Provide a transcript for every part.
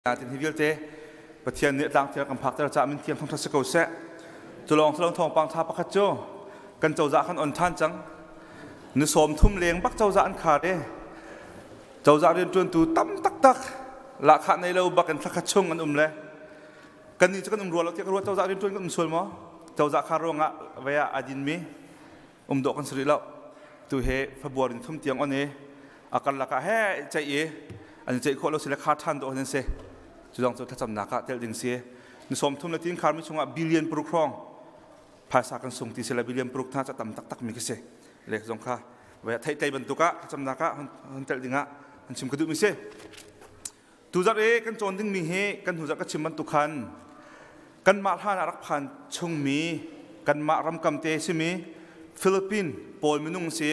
Natin hi vialte Pathian nih tlangthil kan phakter caah min thiang thangṭhat si ko seh. Culawng salon thawngpang ṭha pakhat cu kan cozah kan on ṭhan cang. Ni sawm thum leng bak cozah an khar i cozah rianṭuantu tam taktak lahkhah nei lo bak in thlakhat chung an um le kannih cu kan um rua lo tiah ka ruat cozah rianṭuan kan um sual maw? Cozah khar ruangah vei ah aa dinmi um dawh kan si rih lo. Tu he February thum tiang on i a karlak ah he ceih i an ceih khawh lo si le khar ṭhan dawh an si. Cu zong cu thlacamnak ah telh ding si. Ni sawm thum le tin kharmi chungah billion paruk hrawng phaisa kan sung ti si le billion paruk hna ca tam taktak mi khi si. Lek zong kha theih tlei bantuk ah thlacamnak ah hun telh ding ah an chim ka duh mi si. Tuzarh i kan cawn dingmi hi kan hnuzarh ka chim bantuk khan kanmah hlan ah rak phan chungmi kanmah ramkam te simi Philippine pawl minung si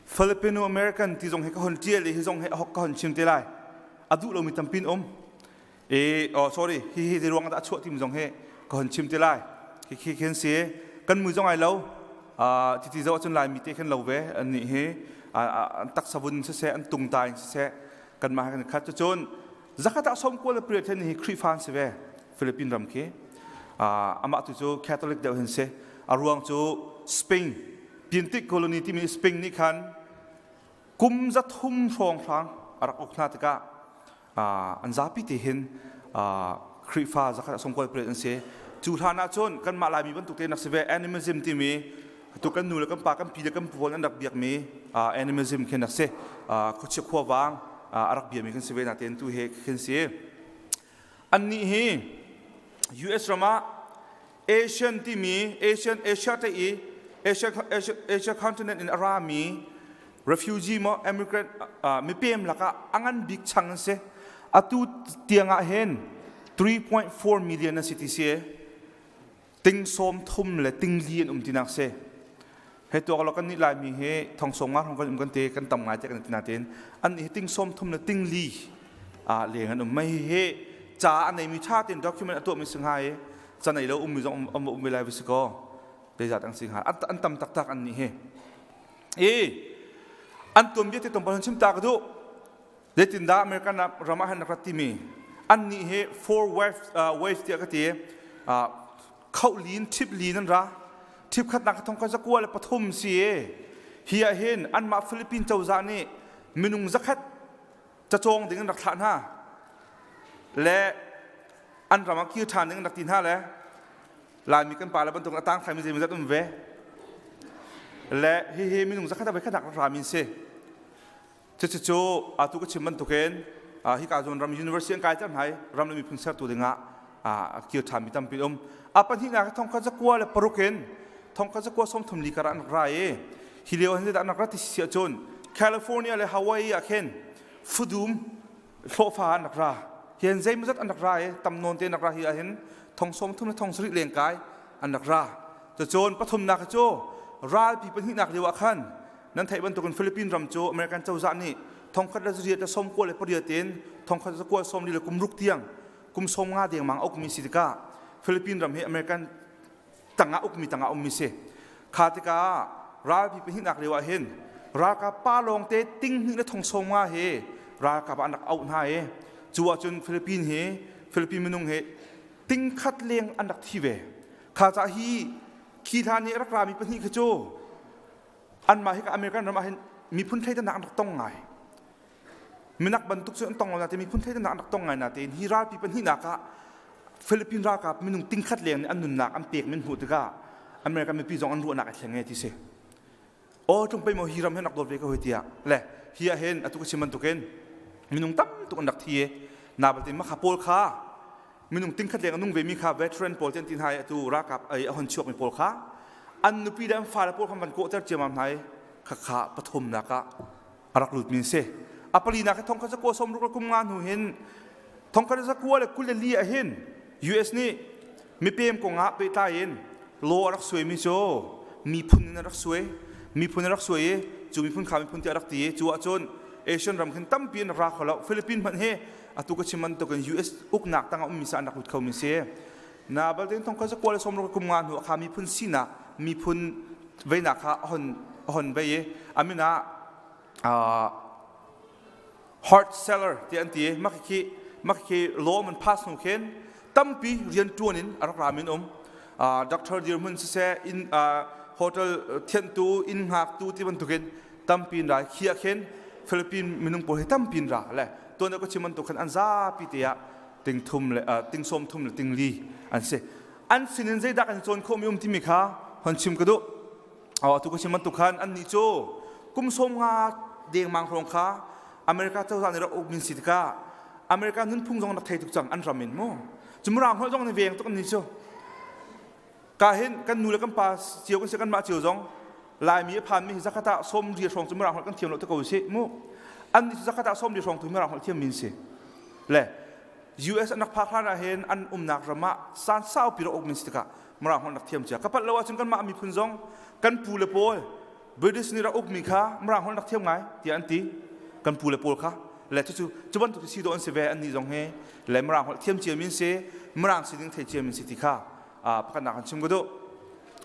Filipino American ti zong hi ka hon tial i hi zong hi a hok ka hon chim te lai a duh lomi tampin um e oh sorry hi hi zei ruang dah a chuah timi zong hi ka hon chim te lai hi khi khin si kan mui zong ai lo titi zo ahcun laimi te khin lo ve an nih hi an taksa vun siseh an tungtai siseh kanmah kan khat cucun zakhat ah som kual le pariat hin hi Khrihfa an si ve Philippine ram khi amah tu cu Catholic deuh hin si a ruang cu Spain Pintik colony timi Spain nih khan kum za thum hrawng hrang a rak uk hna tikah an zapi te hin Khrihfa zakhat ah som kual pariat an si cu hlan ah cun kanmah Laimi bantuk te nak si ve animism timi tu kan nu le kan pa kan pi le kan pu an rak biakmi animism khin a si khuachia khuavang a rak biami kan si ve natein tu he khin si annih hi US ram ah Asian timi Asian Asia te i Asia Asia Asia continent in a rami refugee mo immigrant mipem lakah angan bik chang an si atu tiang ah hin 3.4 million an si ti si ting sawm thum le ting li an um tinak si he tuak lo kan nih laimi hi thong sawm nga hrawng kan um kan te kan tam ngai te kan tina ten an hi ting sawm thum le ting li a leng an um mai hi ca a nei mi tha ten document a tuah mi singa i ca nei lo um mi zong um um lai vi si ko te zat ang singa an tam taktak an nih hi i an tuam bia te tom pa chim ta ka du Zeitindah American ram ah hin rak rat timi annih hi four waves, waves tiah ka ti khoh lin thip lin an ra thip khatnak thong kha zakua le pathum si hi ah hin anmah Philippine cozah nih minung zakhat cacawng ding an rak thlah hna le an ram ah kir ṭhan ding an rak ti hna le Laimi kan pa le bantuk a tang thaimi zeimawzat um ve le hihi minung zakhat a voi khatnak rak rami si Cucu atu ka chim bantukin hika zawn ram university an kai ter hna i ram le miphun sertu dingah a kir ṭhanmi tampi um. A pahnihnak thongkhat zakua le paruk in thongkhat zakua sawmthum li karah an rak ra i hi lio hin zeidah an rak rat ti si ahcun California le Hawaii ah khin fudum hlawhfa an rak ra. Hian zeimawzat an rak ra i tam nawn te an rak ra hi ahhin thong sawmthum le thong sarih lengkai an rak ra. Cucun pathumnak cu ralpi pahnihnak lio ah khan Nan theih bantukin Philippine ram cu American cozah nih thongkhat le zariat le sawmkua le pariat in thongkhat zakua sawmli le kum ruk tiang kum sawm nga dengmang a ukmi si tikah Philippine ram hi American tangah ukmi tangah ummi si. Kha tikah ralpi pahnihnak lio ah hin ralkap pa lawngte ting hnih le thong sawm nga hi ralkap ah an rak auh hna i cu ahcun Philippine hi Philippine minung hi ting khat leng an rak thi ve. Kha cah hi khi hlan i rak rami pahnih khi cu anmah hi ka American ram ah hin miphun thleidannak an rak tong ngai minak bantuk cu an tong lo nain miphun thleidannak an rak tong ngai natein hi ralpi pahnihnak ah Philippine ralkap minung tingkhat leng nih an nunnak an pek min hmuh tikah American mipi zong an ruahnak a thleng e ti si aw tlung pei maw hi ram hin rak dawt ve ko hoi tiah le hi ah hin atu ka chim bantukin minung tam tuk an rak thi e na batin makha pawl kha minung tingkhat leng a nung vemi kha veteran pawl ti an ti hna i atu ralkap ei a hon chuakmi pawl kha an nupi le an fale pawl kha van kawhter ciammam hna i khakha pathumnak ah a rak lutmi an si a palinak hi thongkhat zakua sawm ruk le kum nga hnu hin thongkhat zakua le kul le li ah hin US nih mipem kongah pehtlai in law a rak suaimi cu miphun in a rak suai miphun a rak suai i cu miphun kha miphun tiah a rak ti i cu ahcun Asian ram khin tampi an rak ra kho lo Philippine hmanh hi atu ka chim bantukin US uknak tangah ummi sa an rak lut khomi si. Na balte thong kha zakua le sawmruk kum nga hnu kha miphun sinak miphun veinak kha hon hon vei i amina hard seller ti an ti mak khi Mak khi law man pass hnu khin tampi rian ṭuan in a rak ram in um. Doctor dirhmun siseh, inn hotel thianhtu, inn hngaktu ti bantukin tampi in ra khi ah khin Philippine minung pawl hi tampi in ra le tuan ka chim bantuk khan an zapi te ah ting thum le ting sawm thum le ting li an si. An sinin zeidah kan cawn khawhmi um timi kha hon chim ka duh. Atu ka chim bantuk khan annih cu kum sawm nga dengmang hrawng kha America cozah nih rak uk min si tikah America nunphung zong rak thei tuk cang an ram in mu. Cu mirang holh zong nih veng tuk annih cu. Ka hin kan nu le kan pa cio kan si kanmah cio zong Laimi a phanmi hi zakhat ah sawm ri hrawng cu mirang holh kan thiam lo te ko si mu. Annih cu zakhat ah sawm ri hrawng tu mirang holh thiam min si. Le US an rak phak hlan ah hin an umnak ram ah san saupi rak uk min si tikah Mirang holh rak thiam cia. Ka palh lo ahcun kanmah miphun zong kan pu le pawl British nih rak ukmi kha Mirang holh rak thiam ngai tiah an ti. Kan pu le pawl kha le cucu cu bantuk si dawh an si ve annih zong hi le Mirang holh thiam cia min si Mirang sining thei cia min si ti kha pakhatnak an chim ka duh.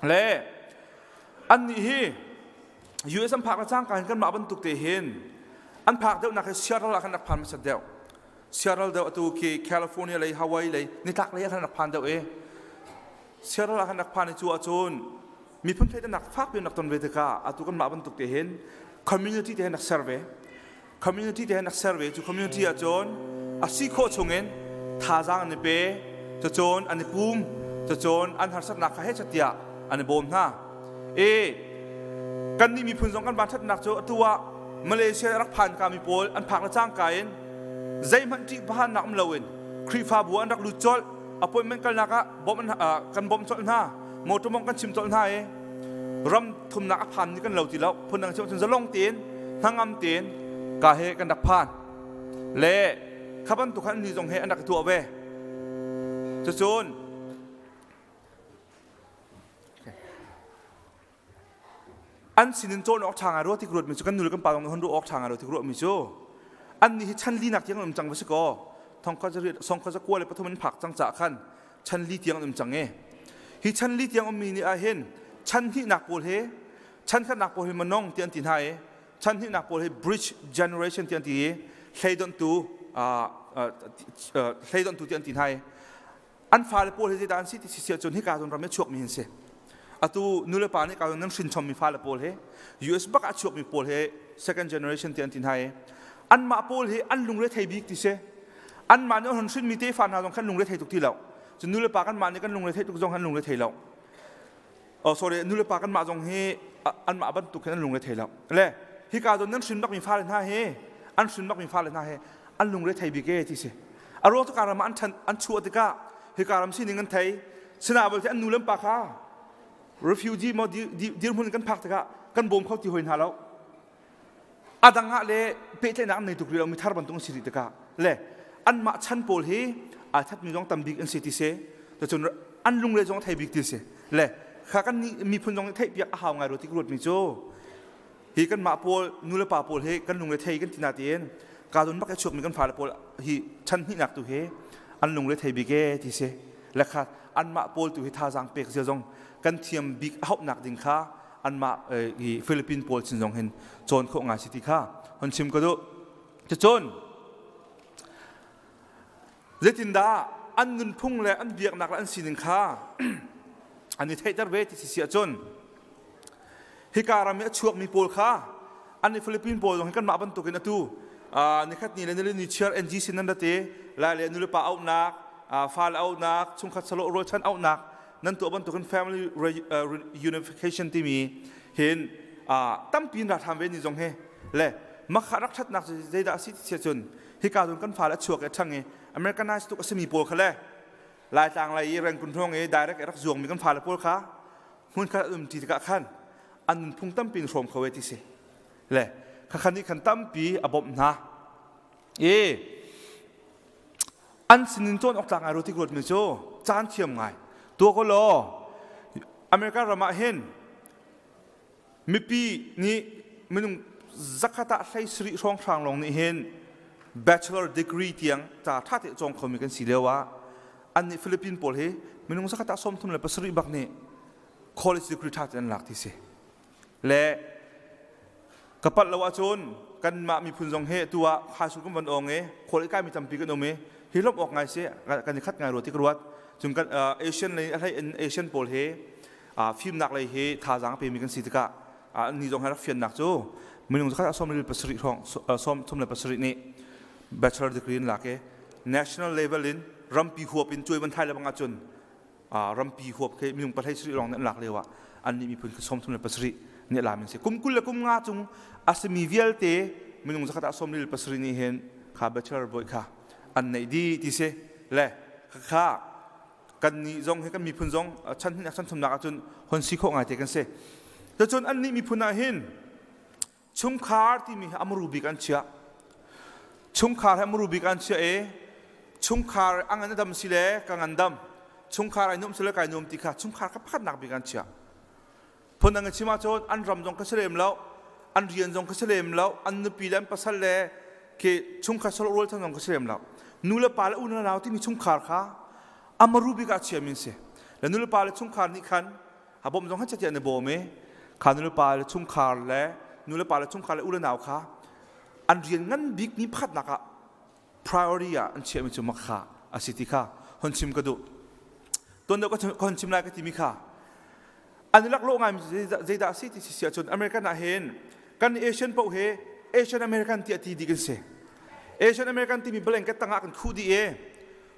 Le annih hi US an phak le cangka hin kanmah bantuk te hin an phak deuhnak hi Seattle ah khan rak phan hmasat deuh. Seattle deuh atu khi California lei Hawaii lei nitlak lei ah khan rak phan deuh i Seattle ah khan rak phan i cu ahcun miphun thleidannak fakpi in rak ton ve tikah atu kanmah bantuk te hin community te hin rak ser ve. Community te hin rak ser ve. Cu community ahcun a si khawh chungin thazaang an i pe, cucun an i pum, cucun an harsatnak kha heh tiah an i bawm hna. E kannih miphun zong kan vanṭhatnak cu atu ah Malaysia rak phan kami pawl an phak le cangka in zeihmanh ṭih pahannak um loin Khrihfabu an rak lut colh appointment kalnak ah bawmh kan bawmh colh hna motor mong kan chim colh hna i ram thumnak a phan ni kan lo ti lo phundang chim cun zalong tein hnangam tein ka he kan rak phan le kha bantuk khan ni zong he an rak tuah ve cucun An sinin cawn awk ṭha ngai rua ti ka ruatmi cu kan nu le kan pa zong nih hun ruah awk ṭha ngai rua ti ka ruahmi cu annih hi chan linak tiang an um cang va si kaw thongkhat zariat songkhat zakua le pathum an phak cang caah khan chan li tiang an um cang i hi chan li tiang ummi nih ah hin chan hnihnak pawl hi chan khatnak pawl hi manong ti an ti hna i chan hnihnak pawl hi bridge generation ti an ti i hleidonhtu hleidonhtu ti an ti hna i An fale pawl hi zeidah an si ti si ahcun hika zawn ram i chuakmi an si. Atu nulepa nih ka nan hrin chommi fale pawl hi US bak ah chuakmi pawl hi second generation ti an ti hna i anmah pawl hi an lungre thei bik ti si. Anmah nih an hrinmi tefa hna zong khan lungre thei tuk ti lo. Cun nulepa kanmah nih kan lungre thei tuk zong an lungre thei lo. Oh sorry, nulepa kanmah zong hi anmah bantuk hin an lungre thei lo. Le hika zawn nan hrin bakmi fale hna hi an hrin bakmi fale hna hi an lungre thei bik e ti si. A ruang cu ka ram ah an ṭhan an chuah tikah hika ram sining an thei. Sinain vialte an nu le an pa kha refugee maw dirhmun in kan phak tikah kan bawm kho ti hoi hna lo. A dang ah le pehtlaihnak an nei tuk rih lo mi thar bantuk an si rih tikah le anmah chan pawl hi aa thatmi zong tam bik an si ti si. Cun an lungre zong a thei bik ti si. Le kha kan nih miphun zong nih theihpiak a hau ngai rua ti ka ruatmi cu hi kanmah pawl nu le pa pawl hi kan lungre thei kan ti na tiin ka dun bak i chuakmi kan fale pawl hi chan hnihnak tu hi an lungre thei bik e ti si le kha anmah pawl tu hi thazaang pek zia zong kan thiam bik a hauhnak ding kha anmah hi Philippine pawl sin zong hin cawn khawh ngai si ti kha hon chim ka duh cucun zeitindah an nunphung le an biaknak le an sining kha an i theihter ve ti si ahcun Hika ram i a chuakmi pawl kha an i Philippine pawl zong hi kanmah bantukin atu nikhat ni le nilini chiar NG sin nan rat i lai le nulepa auhnak fale auhnak chungkhat salawh rualchan auhnak nan tuah bantukin family reunification timi hin tampi in ra ṭhan ve ni zong hi le makha rak ṭhatnak zeidah a si ti cun hika cun kan fale a chuak i a ṭhang i Americanized tuk a simi pawl kha le Laitlang lei i Rengkun hrawng i direct i rak zuangmi kan fale pawl kha hmunkhat an umṭi tikah khan an nunphung tampi in hrawm kho e ti si le khakhan nih khan tampi a bawmh hna i an sinin cawn awk tlak ngai rua ti ruatmi cu caan thiam ngai tua ko law America ram ah hin mipi nih minung zakhat ah hlei sarih hrawnghrang lawng nih hin bachelor degree tiang ca ṭha te cawng khomi kan si lio ah annih Philippine pawl hi minung zakhat ah 37 bak nih college degree ṭha te an lak ti si le ka palh lo ahcun kanmah miphun zong hi tu ah high school kan van awng i college kaimi tampi kan um i. Hi lawmh awk ngai si kan i khat ngai rua ti ka ruat. Cun kan Asian lei a hlei in Asian pawl hi fimnak lei hi thazaang a pemi kan si tikah ni zong he rak fiannak cu minung zakhat ah 77 hrawng 37 nih bachelor degree in lak i national level in rampi huap in cuai van thai le bang ahcun rampi huap khi minung 17 lawng nih an lak lio ah annih miphun khi 37 nih lam in si. Kum 20 le kum nga cung a simi vialte minung zakhat ah 47 nih hin kha bachelor bawi kha an neih dih ti si. Le kha kan nih zong hi kan miphun zong chan hin chan thumnak ahcun hon si khawh ngai te kan si. Cun annih miphun ah hin chungkhar timi hi amru bik an chiah. Chungkhar hi amru bik an chiah i chungkhar a ngan a dam si le ka ngan dam, chungkhar ai nuam si le kai nuam ti kha chungkhar kha pakhatnak bik an chiah. Phun dang in chim ahcun an ram zong kha si lem lo, an rian zong kha si lem lo, an nupi le an pasal le khi chungkhar solo rual chan zong kha si lem lo. Nu le pa le u le nau timi chungkhar kha amaru bik ah chiami an si. Le nu le pa le chungkhar nih khan a bawmh zong khan an i bawm i kha nu le pa le chungkhar le nu le pa le chungkhar le u le nau kha an rian ngan bik mi pakhatnak ah priority ah an chiahmi cu mak kha a si ti kha hon chim ka duh. Tuan deuh ka hon chim lai ka timi kha an i laklawh ngaimi zeidah a si ti si ahcun American ah hin kan Asian paoh hi Asian American tiah ti dih kan si. Asian American timi blanket tangah kan khuh dih i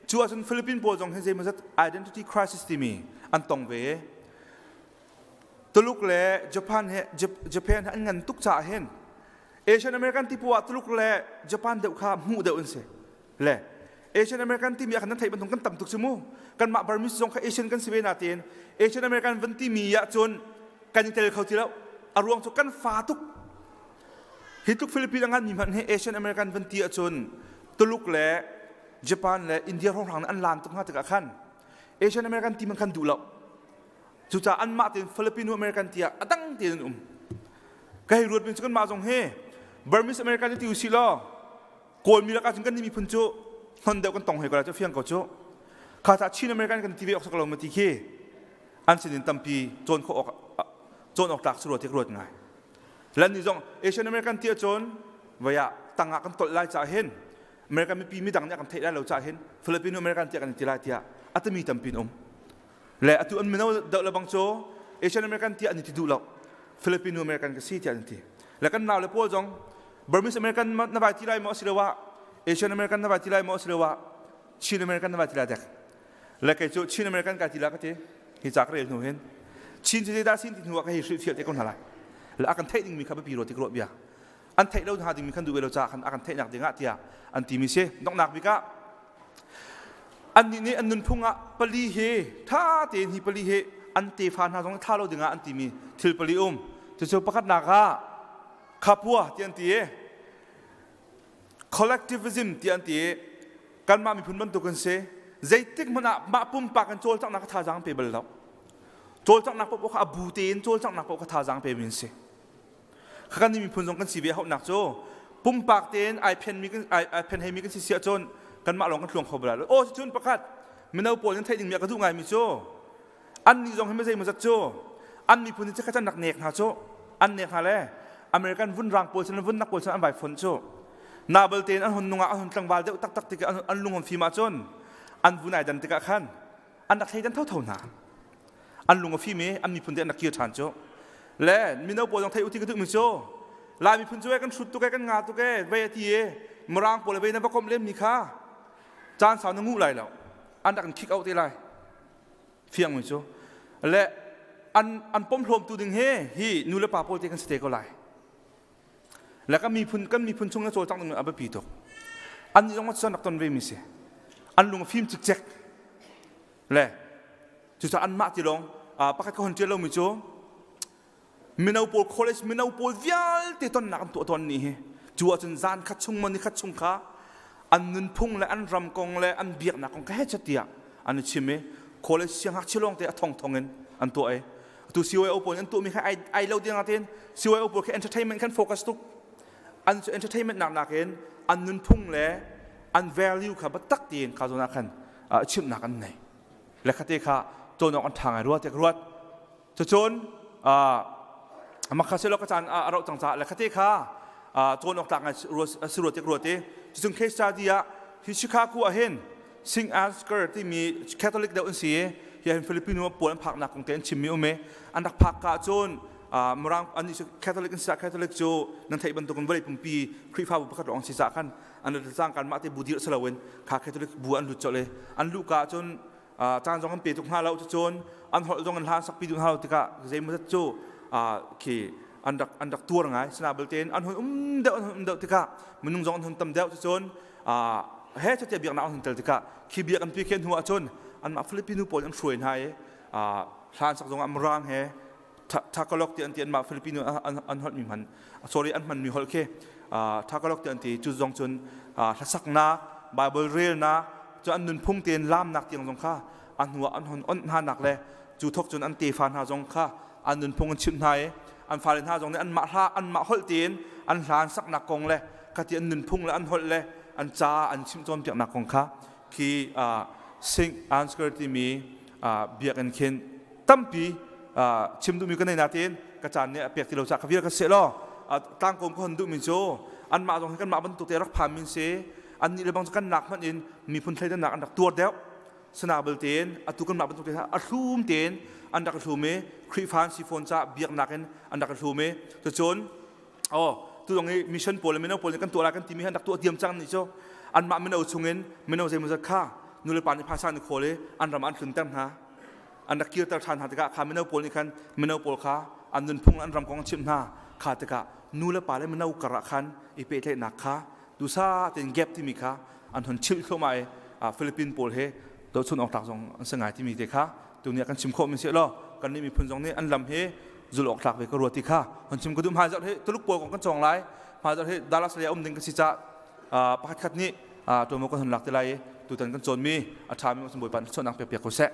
cu ahcun Philippine pawl zong hi zeimawzat identity crisis timi an tong ve i Tuluk le Japan he Japan he an ngan tuk caah hin Asian American ti ah Tuluk le Japan deuh kha hmuh deuh an si. Le Asian American timi ah kan theih bantuk kan tam tuk si mu. Kanmah Burmese zong kha Asian kan si ve natein Asian American van timi ah cun kan i tel kho ti lo. A ruang cu kan fa tuk. Hi tluk Philippines a nganmi hmanh hi Asian American van ti ahcun Tuluk le Japan le India hrawnghrang nih an laan tuk hna tikah khan Asian American ti man khan duh lo. Cucaah anmah tein Filipino American tiah a dang tein an um. Ka hei ruat mi cu kanmah zong hi Burmese American ti usih law Kawlmi lakah cun kan nih miphun cu hnon deuh kan tong hoi ko lai cu fiang ko cu. Kha ca Chin American kan ti ve awk sak lo ma ti khi an sinin tampi cawn khawh awk cawn awk tlak si rua ti ka ruat ngai. Lan ni zong Asian American ti ahcun vei ah tang ah kan tolh lai caah hin American mipi midang nih a kan theih lai lo caah hin Filipino American tiah kan ti lai tiah a timi tampi an um. Le atu an mino deuh le bang cu Asian American tiah an i ti duh lo. Filipino American ka si tiah an ti. Le kan nau le pawl zong Burmese American na vai ti lai maw asiloah Asian American na vai ti lai maw asiloah Chin American na vai ti lai dek. Le kei cu Chin American kai ti la ka ti. Hi ca ka rel hnu hin Chin cu zeidah sin ti hnu ah ka hei hrilhfiah te ko hna lai. Le a kan theih dingmi kha biapi rua ti ka ruah bia. An theih lo hna dingmi kan duh ve lo caah khan a kan theihnak dingah tiah an timi si. Donghnak bik ah annih nih an nunphung ah pali hi ṭha tein hi pali hi an tefa hna zong ṭha lo dingah an timi thil pali um. Cucu pakhatnak ah khapua ti an ti i collectivism ti an ti i kanmah miphun bantuk an si. Zeitik hmanh ah mah pumpak in cawlcanghnak kha thazaang pe bal lo. Cawlcanghnak paoh kha a bu tein cawlcanghnak paoh kha thazaang pe mi an si. Kan miphun zong kan si ve hauhnak cu pumpak tein ai phenmi ai phen heimi kan si si ahcun kanmah lawng kan tluang kho bal lo. Aw cun pakhat mino pawl in theih dingmi a ka duh ngaimi cu annih zong hi zei maw zat cu an miphun hi kha rak nek hna cu an nek hna le American vunrang pawl sin vunnak pawl sin an vai fon cu na bal tein an hun nungah an hun tlangval deuh taktak tikah an lung an fim ahcun an vun ai dan tikah khan an rak thleidan thotho hna. An lung a fim i an miphun te an rak kir ṭhan cu. Le mino pawl zong theih u ti ka duhmi cu Lai miphun cu kan hrut tuk e kan nga tuk e vei a ti i Mirang pawl vei na va komh lemmi kha caan sau na nguh lai lo. An rak in kick out te lai. Fiangmi cu. Le an an pomhlawmtu ding hi hi nu le pa pawl te kan si te ko lai. Le kan miphun kan miphun chung na cawlcangh ding a biapi tuk. An nih zong cun rak ton ve mi si. An lung a fim cikcek. Le cucaah anmah ti lawng pakhat ka hon ṭial lomi cu mino pawl college mino pawl vialte tonnak an tuah tawn ni hi cu ahcun zan khat chung maw ni khat chung kha an nunphung le an ram kong le an biaknak kong ka he chat tiah an i chim i college siangngakchia lawng te a thong thong in an tuah i atu CYO pawl an tuahmi kha ai ai lo ding tein CYO pawl khi entertainment khan focus tuk an cu entertainment nak nakin an nunphung le an value kha biatak tein kha zawn ah khan chimhnak an nei le khate kha cawn awk an ṭha ngai rua tiah ka ruat. Cucun makha selaw ka caan a rauh cang caah le khate kha cawn awk tlak ngai si rua tiah ka ruat i cucun case study ah Hi Chicago ah hin Sing Ansgar timi Catholic deuh an si i hi hin Filipino pawl an phaknak kong te an chimmi um i an rak phak ka cun Mirang an Catholic an si Catholic cu nan theih bantukin vawlei pumpi Khrihfabu pakhat lawng si cah khan an rat cang kan mah te bu dirh si loin kha Catholic bu an lut colh i an luh ka cun caan zong an pe tuk hna lo cun an holh zong an hlan sakpi duh hna lo tikah zeimawzat cu khi an rak tuar ngai. Sina belte an hun um deuh, an hun um deuh tikah minung zong an hun tam deuh, cun he chatia biaknak an hun tel tikah khi biak an pi khi hnu ahcun anmah Filipino pawl an hruai hna i hlan sak zong ah Mirang he Tagalog ti an ti, anmah Filipino an holh mi hman, sorry, an hman mi holh khi Tagalog ti an ti. Cu zong cun hlasaknak, Bible relnak cu an nunphung tein lamnak tiang zong kha a hnu ah an hon onh hna nak le cu thok cun an tefa hna zong kha an nunphung an chimh hna i an fale hna zong nih anmah hla, anmah holh tein an hla an saknak kong le khati an nunphung le an holh le an ca an chimh cawnpiaknak kong kha khi Sing Ansgar timi biakinn khin tampi chim duhmi ka nei natein ka caan nih a pek ti lo caah ka vial ka seh law tlangkawm ka hon duhmi cu anmah zong hi kanmah bantuk te rak phan min si. Annih le bang cu kan nak hmanh in miphun thleidannak an rak tuar deuh. Sana belte atu kanmah bantuk te a hlum tein an rak hlum i Khrihfa an si fawn caah biaknak in an rak hlum i cucun oh tu zong i mission pawl le mino pawl nih kan tuah lai kan timi han rak tuah diam cang nih cu anmah mino chungin mino zeimawzat kha nulepa nih phaisa an khawl i an ram an tlunter hna, an rak kirter ṭhan hna tikah kha mino pawl nih khan mino pawl kha an nunphung an ram kong an chimh hna. Kha tikah nu le pa le mino kar ah khan i pehtlaihnak kha dusa tein gap timi kha an hun chilh thluahmah i Philippine pawl he dochun awk tlak zong an si ngai timi te kha tuni ah kan chim khawh mi si law kan nih miphun zong nih an lam hi zul awk tlak ve ka ruat ti kha hun chim ka duh. Hmai zarh hi Tuluk pawl kong kan cawng lai. Hmai zarh hi Dallas lei um ding ka si ca pakhat khat nih tuanvo kan hun lak te lai i tutan kan cawn mi a ṭha mi Bawipa nih chuahnak pek piak ko seh.